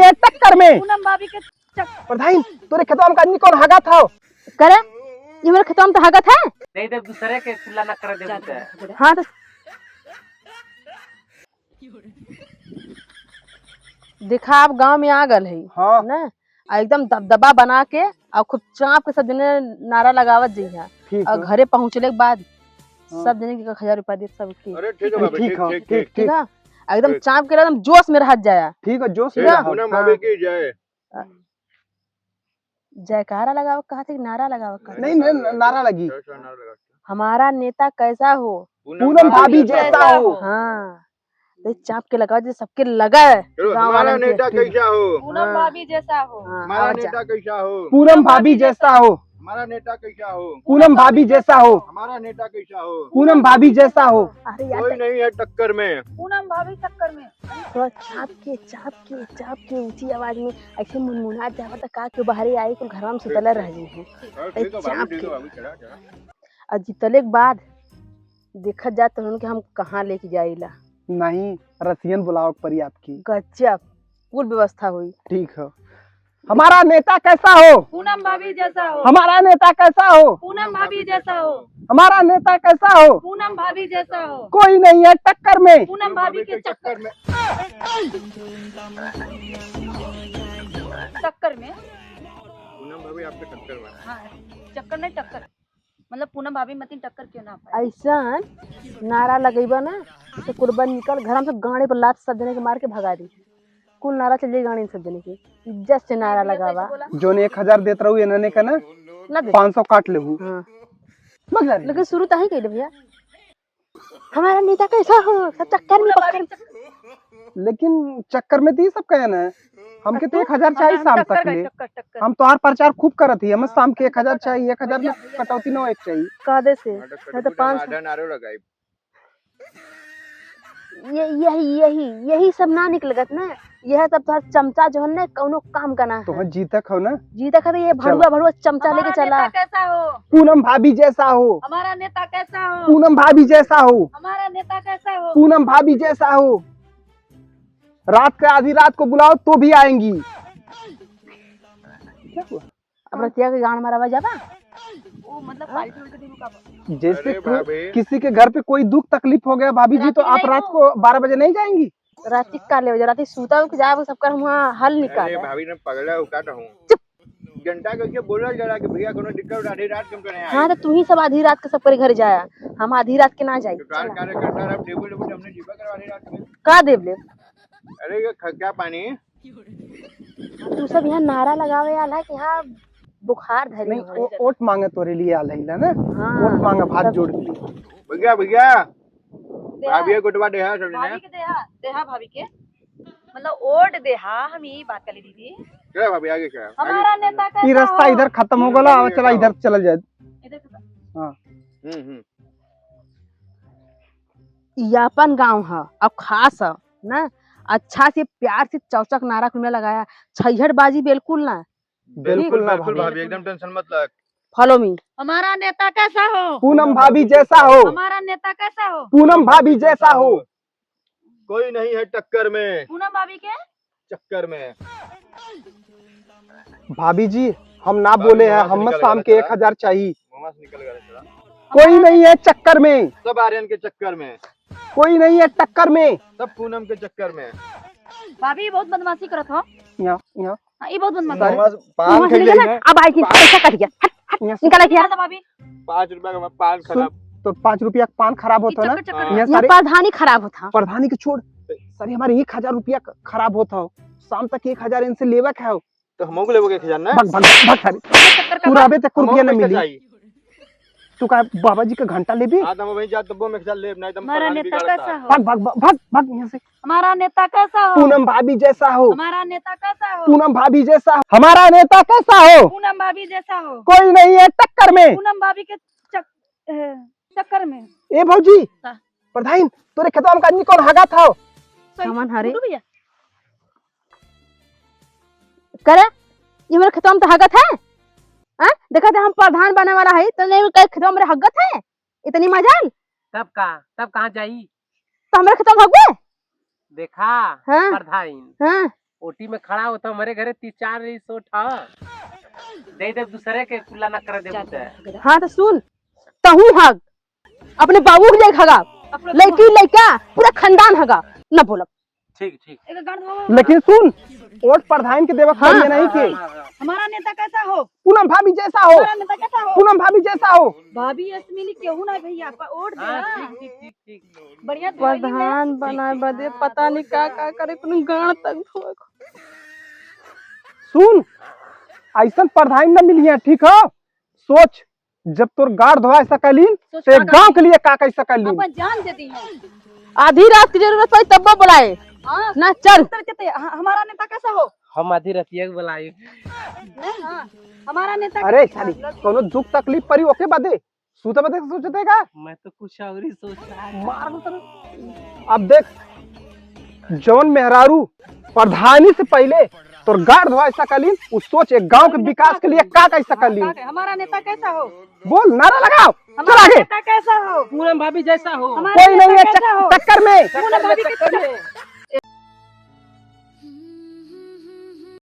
है टक्कर में। पूनम भाभी के प्रधान तोरे खेतवा में का आदमी कौन हगा था? करे ये मेरे खेतवा में तो हगत है। दे दे दूसरे के खुला ना कर दे। हाँ तो देखा आप गांव में आ गल है। हाँ ना एकदम दबदबा बना के और खूब चाप के सब जने नारा लगावत जइहा। ठीक और घरे पहुंचले के बाद हाँ। सब जने के 1000 रुपया दे सबके। अरे ठीक है भाभी, ठीक है, ठीक ठीक ठीक ठीक है, एकदम चाप के एकदम जोश में रहत जाया। ठीक है, जोश में ठीक। रहो। पूनम भाभी की जय। जयकारा लगावत कहा थे, नारा लगावत कहा थे? नहीं नहीं नारा लगी। हमारा नेता कैसा हो? पूनम भाभी जैसा हो। हाँ तो चाप के लगाओ जैसे सबके लगा है। चलो, गाँव हमारा वालन के। नेता कैसा हो? पूनम हाँ। भाभी जैसा हो। हाँ, हमारा आवत जा। नेता कैसा हो? पूनम भाभी जैसा हो। हमारा नेता कैसा हो? पूनम भाभी जैसा हो। हमारा नेता कैसा हो? पूनम भाभी जैसा हो। अरे यार कोई नहीं है टक्कर में। पूनम भाभी चक्कर में। थोड़ा चाप के चाप के चाप के ऊंची आवाज में ऐसे मुनमुना जावा त का के बाहरे आई कुल घरवा में सुतला रह जी है। अरे ठीक है चाप भाभी, ठीक के। है भाभी, चला चला। और जीतले के बाद देखत जात तो उनके हम कहाँ लेके जाइला। नहीं रसियन बुलाओ परी आपकी। गजब कुल व्यवस्था हुई। ठीक है। हमारा नेता कैसा हो? पूनम भाभी जैसा हो। हमारा नेता कैसा हो? पूनम भाभी जैसा हो। हमारा नेता कैसा हो? पूनम भाभी जैसा हो। कोई नहीं है टक्कर में। पूनम भाभी के चक्कर में। टक्कर में। पूनम भाभी आपके टक्कर में। हाँ चक्कर नहीं टक्कर, मतलब पूनम भाभी मतीन टक्कर क्यों ना पाए। ऐसा नारा लगेबा ना तो कुर्बान निकल घर हम सब गाड़ी पर लात सब जने के मार के भगा दी। कुल नारा चल जाई गाड़ी सब जने के इज्जत से नारा लगावा। जोन 1000 देत रहू इन्होंने का ना ना दे। 500 काट लेहू। हाँ मत जा रही। लेकिन शुरू तो ही कैले भैया हमारा नेता कैसा हो सब चक्कर में पूनम भाभी पक्कर। लेकिन चक्कर में तो ये सब कहना है। हमके तो 1000 चाहिए हम शाम टक्कर तक गए, ले। टक्कर टक्कर। हम तोहार प्रचार खूब करत ही, हमें शाम के 1000 चाहिए, 1000 में कटौती न होए के चाहिए। कादे से हाँ, तो नहीं तो 500 आधा नारो लगाई। ये यही यही यही सब ना निकलगत ना, यह सब तोहर चमचा जो है ना कौनो काम का ना तो है। जीतक हो ना। जीता खाते ये भड़ुआ भड़ुआ चमचा लेके हमारा चला। नेता कैसा हो? पूनम भाभी जैसा हो। हमारा नेता कैसा हो? पूनम भाभी जैसा हो। हमारा नेता कैसा हो? पूनम भाभी जैसा हो। रात के आधी रात को बुलाओ तो भी आएंगी। क्या हुआ? अब रतिया के गान मारावा जाबा। वो मतलब पार्टी उल्टी दिन का जैसे अरे भाभी। किसी के घर पे कोई दुख तकलीफ हो गया भाभी जी तो रात आप में रात नहीं को 12 बजे नहीं जाएंगी? राती का ले राती सूता के जाब सबका हम वहाँ हल निकाल। अरे भाभी ने पगला उकाट हूँ। जनता के कैसे बोलल जरा कि भैया कोनो दिक्कत आधी रात के हम तो नहीं आए। हाँ तो तू ही सब आधी रात के सब करे घर जाया, हम आधी रात के ना जाई। तो कार कार्यकर्ता रब टेबल टेबल हमने जीवा करवा आधी रात में। का देव ले अरे ये खग्गा पानी। तू सब यहाँ नारा लगावे आला कि यहाँ बुखार धरी नहीं हो। वोट मांगे तोरे लिए आल है ना। हाँ। वोट मांगे हाथ जोड़ के। भैया भैया देहा। भाभी गुटवा देहा सब ने। भाभी के देहा, देहा भाभी के मतलब ओट देहा, हम यही बात कर ली दीदी। चलो भाभी आगे क्या? हमारा नेता कैसा ये रास्ता हो? इधर खत्म हो गला, अब चला इधर चल जाए। इधर खत्म। हाँ हम्म। यापन गांव है अब खास है ना, अच्छा से प्यार से चौचक नारा कुल में लगाया, छैहट बाजी बिल्कुल ना। बिल्कुल ना बिल्कुल भाभी। भाभी एकदम टेंशन मत लग। Follow me. हमारा नेता कैसा हो? पूनम भाभी जैसा हो। हमारा नेता कैसा हो? पूनम भाभी जैसा हो। कोई नहीं है टक्कर में। पूनम भाभी के चक्कर में। भाभी जी हम ना भाभी बोले हैं, वहाँ से हम निकल शाम गया के था। 1000 चाहिए। वहां से निकल गया थोड़ा। कोई नहीं है चक्कर में। सब आर्यन के चक्कर में। कोई नहीं है टक्कर में। सब पूनम के चक्कर में। भाभी बहुत बदमाशी करत हो। यहाँ यहाँ हाँ, ये बहुत बदमाशी। पान वहाँ से निकल ना, अब आई थी पैसा कट गया, हट हट यहाँ से- निकल गया। निकाल दो भाभी। 5 रुपया का पान खराब। तो 5 रुपया का पान खराब होता ना। चक्कर चक्कर। हाँ। यहाँ यहाँ सारे प्रधानी खराब होता। प्रधानी के छोड़ सारे हमारे 1000 रुपया खराब होता हो। शाम तक 1000 इनसे लेवा के हो। तो हम को लेबो के खजाना भग भग भग सारे। चक्कर तू का रहबे तक रुपया न मिली। चाहिए। तू का बाबा जी का घंटा लेबी? हां तो हम वहीं जा तब्बो में खजा लेब नहीं तो हम हमारा प्रधान नेता बिगाड़ता। कैसा हो? भाग भाग भाग भाग भाग यहाँ से। हमारा नेता कैसा हो? पूनम भाभी जैसा हो। हमारा नेता कैसा हो? पूनम भाभी जैसा हो। हमारा नेता कैसा हो? पूनम भाभी जैसा हो। कोई नहीं है टक्कर में। पूनम भाभी के चक्कर में। ए भौजी हाँ। प्रधान तोरे खेतवा में का आदमी कौन हगा था? सामान हरे। बोलो भैया। करे ये मेरे खेतवा में तो हगत है। हाँ देखा था हम प्रधान बने वाला है तो नहीं खेतवा मेरे हगत है इतनी मजाल। तब का तब कहाँ जाई? तो हमारे खेतवा में हगबे? देखा हाँ प्रधान हाँ ओटी में खड़ा होता हमारे घरे 3-4 रिसोर्ट हा। दे दे दूसरे के कुल्ला ना कर देबू ते। हाँ तो सुन, तहू हग अपने बाबू के लिए हगा, लड़की लड़का पूरा खानदान हगा, न बोलब। ठीक ठीक। एक गाड़ दो। लेकिन सुन, वोट प्रधान के देवक हाँ, करिए नहीं के। हाँ, हाँ। हमारा नेता कैसा हो? पूनम भाभी जैसा हो। हमारा नेता कैसा हो? पूनम भाभी जैसा हो। भाभी ऐसे मिली केहू ना भैया, पर वोट दे। हाँ, हाँ। ठीक ठीक ठीक ठीक। बढ़िया दिवाली में। प्रधान बनाए बदे पता नहीं का का करे, कोनो गाड़ तक धोए। सुन, ऐसा प्रधान न मिली है, ठीक हो? सोच, जब तोर गाड़ धोआ सकलीन सोच ते का गांव के लिए का कह सकलीन। अपन जान देती है। आधी रात की जरूरत पड़ी तब बुलाए। हाँ। ना चल। उत्तर देते हैं। हाँ, हमारा नेता कैसा हो? हम आधी रतिया के बुलाई। नहीं, हाँ। हमारा नेता। अरे साली, कोनो दुख तकलीफ परी ओके बदे सूते बदे सोचते का? मैं तो कुछ और ही सोच रहा है। मार दो तेरे। अब देख, जौन मेहरारू प्रधानी से पहले तोर गाड़ धोआ सकलीन, उस सोच एक गांव के विकास के लिए का कह सकलीन। हमारा नेता कैसा हो? बोल, नारा लगाओ, चल हमारा आगे। नेता कैसा हो? पूनम भाभी जैसा हो। हमारा कोई नहीं है नेता कैसा हो? टक्कर में। पूनम भाभी के टक्कर में।